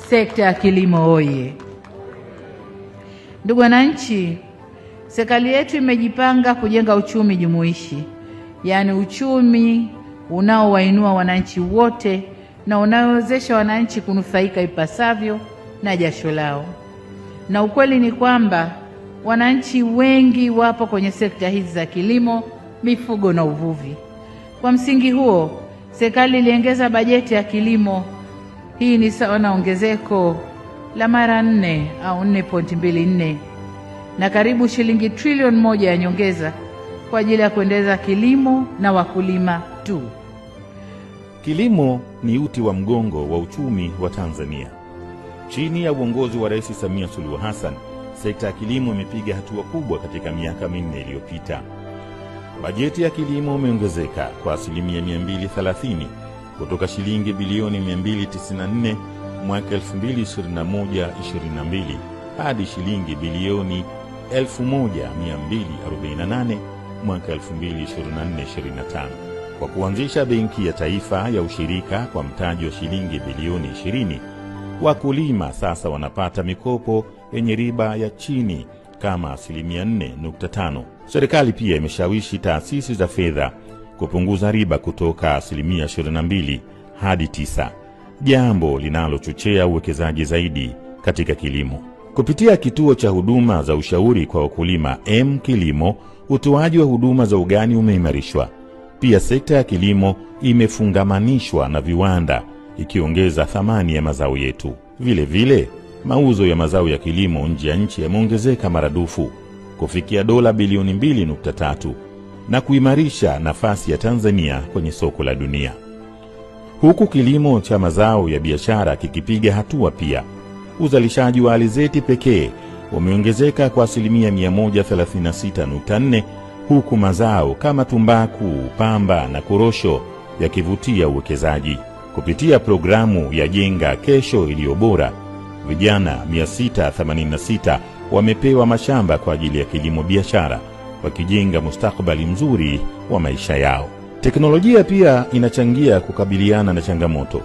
Sekta ya kilimo oye! Ndugu wananchi, serikali yetu imejipanga kujenga uchumi jumuishi, yaani uchumi unaowainua wananchi wote na unaowezesha wananchi kunufaika ipasavyo na jasho lao. Na ukweli ni kwamba wananchi wengi wapo kwenye sekta hizi za kilimo, mifugo na uvuvi. Kwa msingi huo, serikali iliongeza bajeti ya kilimo. Hii ni sawa na ongezeko la mara 4 au 4.24 na karibu shilingi trilioni 1 ya nyongeza kwa ajili ya kuendeleza kilimo na wakulima tu. Kilimo ni uti wa mgongo wa uchumi wa Tanzania. Chini ya uongozi wa Rais Samia Suluhu Hassan, sekta ya kilimo imepiga hatua kubwa katika miaka 4 iliyopita. Bajeti ya kilimo imeongezeka kwa asilimia 230 kutoka shilingi bilioni 294 mwaka 2021-22 hadi shilingi bilioni 1248 mwaka 2024-25. Kwa kuanzisha Benki ya Taifa ya Ushirika kwa mtaji wa shilingi bilioni 20, wakulima sasa wanapata mikopo yenye riba ya chini kama asilimia 4.5. Serikali pia imeshawishi taasisi za fedha kupunguza riba kutoka asilimia 22 hadi 9, jambo linalochochea uwekezaji zaidi katika kilimo. Kupitia kituo cha huduma za ushauri kwa wakulima M Kilimo, utoaji wa huduma za ugani umeimarishwa. Pia sekta ya kilimo imefungamanishwa na viwanda, ikiongeza thamani ya mazao yetu. Vile vile, mauzo ya mazao ya kilimo nje ya nchi yameongezeka maradufu kufikia dola bilioni 2.3 na kuimarisha nafasi ya Tanzania kwenye soko la dunia. Huku kilimo cha mazao ya biashara kikipiga hatua pia, uzalishaji wa alizeti pekee umeongezeka kwa asilimia 136.4, huku mazao kama tumbaku, pamba na korosho yakivutia uwekezaji. Kupitia programu ya Jenga Kesho Iliyo Bora, vijana 686 wamepewa mashamba kwa ajili ya kilimo biashara, wakijenga mustakabali mzuri wa maisha yao. Teknolojia pia inachangia kukabiliana na changamoto.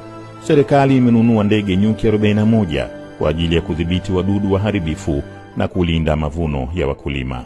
Serikali imenunua ndege nyuki 41 kwa ajili ya kudhibiti wadudu waharibifu na kulinda mavuno ya wakulima.